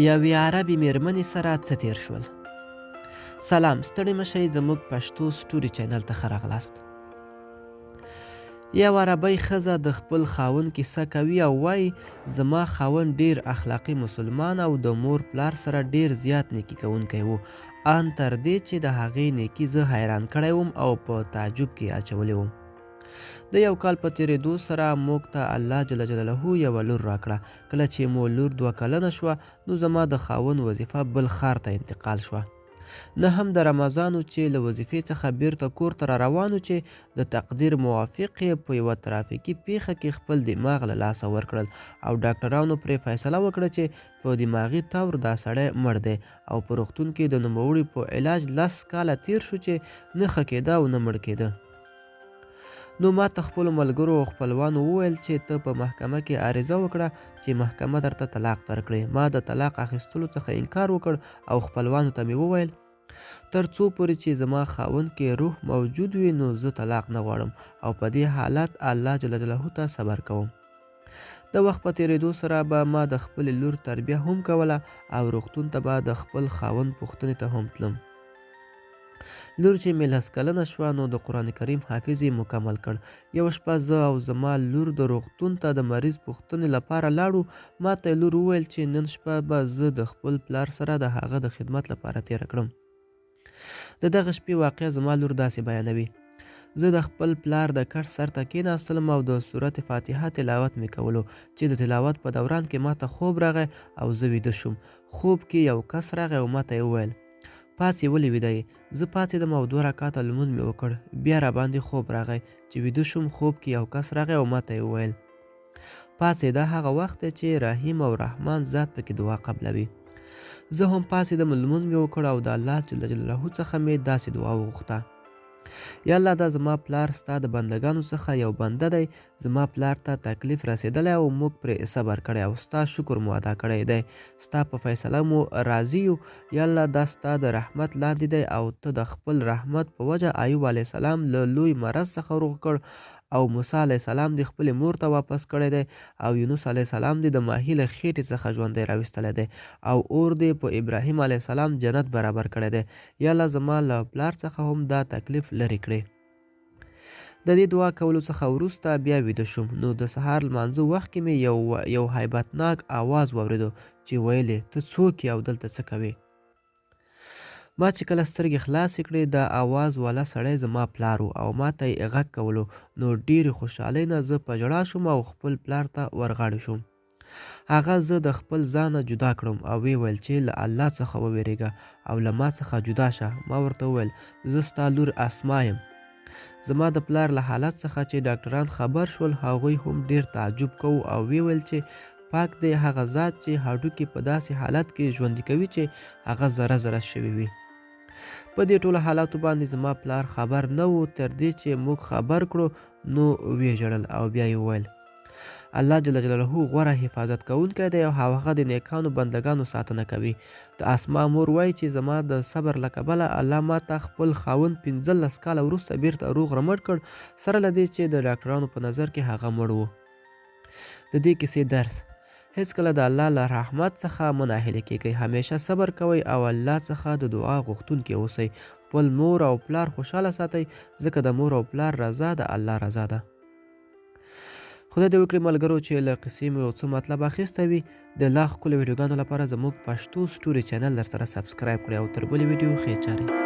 یوې عربې میرمنې سره څه تیر شول؟ سلام، ستړي مه شئ، زموږ پښتو سټوري چینل ته ښه راغلاست. یوه عربۍ ښځه د خپل خاوند کیسه کوي او وایي، زما خاوند ډیر اخلاقي مسلمان او د مور پلار سره ډیر زیات نیکي کوونکی و، ان تر دې چې د هغې نیکي زه حیران کړی وم او په تعجب کې اچولی وم. د یو کال په تېرېدو سره موږ ته الله جل جلاله یوه لور راکړه. کله چې مو لور دوه کلنه شوه، نو زما د خاوند وظیفه بل ښار ته انتقال شوه. نهم د رمضان و چې له وظیفې څخه بېرته کور ته راروان و چې د تقدیر موافق یې په یوه ترافیکي پېښه کې خپل دماغ له لاسه ورکړل او ډاکټرانو پرې فیصله وکړه چې په دماغي طور دا سړی مړ دی او په روغتون کې د نوموړي په علاج لس کاله تېر شو چې نه ښه کېده او نه مړ کېده. نو ما ته خپلو ملګرو او خپلوانو وویل چې ته په محکمه کې عریضه وکړه چې محکمه درته طلاق درکړي. ما د طلاق اخیستلو څخه انکار وکړ او خپلوانو ته مې وویل، تر څو پورې چې زما خاوند کې روح موجود وي نو زه طلاق نه غواړم او په دې حالت الله جل جلاله ته صبر کوم. د وخت په تېرېدو سره به ما د خپلې لور تربیه هم کوله او روغتون ته به د خپل خاوند پوښتنې ته هم تلم. لور چې مې لس کلنه شوه نو د قرآن کریم حافظ یې مکمل کړ. یوه شپه زه او زما لور د روغتون ته د مریض پوښتنې لپاره لاړو، ما ته لور وویل چې نن شپه به زه د خپل پلار سره د هغه د خدمت لپاره تېره کړم. د دغه شپې واقعه زما لور داسې بیانوي. زه د خپل پلار د کټ سر ته کېناستلم او د سورت فاتحه تلاوت مې کولو چې د تلاوت په دوران کې ماته خوب راغی او زه ویده شوم. خوب کې یو کس راغی او ماته یې وویل، پاڅې ولې ویده یې؟ زه پاڅېدم او دوه رکعته لمونځ مې وکړ، بیا راباندې خوب راغی چې ویده شوم، خوب کې یو کس راغی او ماته یې وویل، پاڅې دا هغه وخت دی چې رحیم او رحمان ذات پکې دعا قبلوي. زه هم پاڅېدم، لمونځ مې وکړ او د الله جل جلاله څخه مې داسې دعا وغوښته. یا الله دا زما پلار ستا د بندګانو څخه یو بنده دی، زما پلار ته تکلیف رسېدلی او موږ پرې صبر کړی او ستا شکر مو ادا کړی دی، ستا په فیصله مو راضي یو، یا الله دا ستا د رحمت لاندې دی او ته د خپل رحمت په وجه ایوب علیه السلام له لوی مرض څخه روغ کړ او موسی علیه السلام دې خپلې مور ته واپس کړی دی او یونس علیه السلام دې د ماهي له خېټې څخه ژوندی راویستلی دی او اور دې په ابراهیم علیه السلام جنت برابر کړی دی، یا الله زما له پلار څخه هم دا تکلیف لرې کړې. د دې دعا کولو څخه وروسته بیا ویده شوم، نو د سهار لمانځه وخت کې مې یو یو هیبتناک اواز واورېدو چې ویل یې، ته څوک یې او دلته څه کوې؟ ما چې کله سترګې خلاصې کړې دا اواز والا سړی زما پلار و او ما ته یې غږ کولو، نو ډېرې خوشحالۍ نه زه په ژړا شوم او خپل پلار ته ورغاړې شوم. هغه زه د خپل ځانه جدا کړم او ویې ویل چې له الله څخه ووېرېږه او له ما څخه جدا شه. ما ورته وویل، زه ستا لور اسما یم. زما د پلار له حالت څخه چې ډاکټران خبر شول هغوی هم ډېر تعجب کوو او ویې ویل چې پاک دی هغه ذات چې هډوکي په داسې حالت کې ژوندي کوي چې هغه ذره ذره شوي وي. په دې ټولو حالاتو باندې زما پلار خبر نه و، تر دې چې موږ خبر کړو نو ویې ژړل او بیا یې وویل، الله جل جلاله غوره حفاظت کوونکی دی او هغه د نیکانو بندګانو ساتنه کوي. د اسما مور وایي چې زما د صبر له کبله الله ما ته خپل خاوند 15 کاله وروسته بیرته روغ رمټ کړ، سره له دې چې د ډاکټرانو په نظر کې هغه مړ و. د دې کیسې درس: هیڅکله د الله له رحمت څخه مه ناهیلي کیږئ، همیشه صبر کوئ او الله څخه د دعا غوښتونکي اوسئ. خپل مور او پلار خوشحاله ساتئ، ځکه د مور او پلار رضا د الله رضا ده. خدای دې وکړي ملګرو چې له قصې مو یو څه مطلب اخیستی وي. د لا ښکلو ویډیوګانو لپاره زموږ پښتو سټوري چینل درسره سبسکرایب کړئ او تر بلې ویډیو ښې چارې.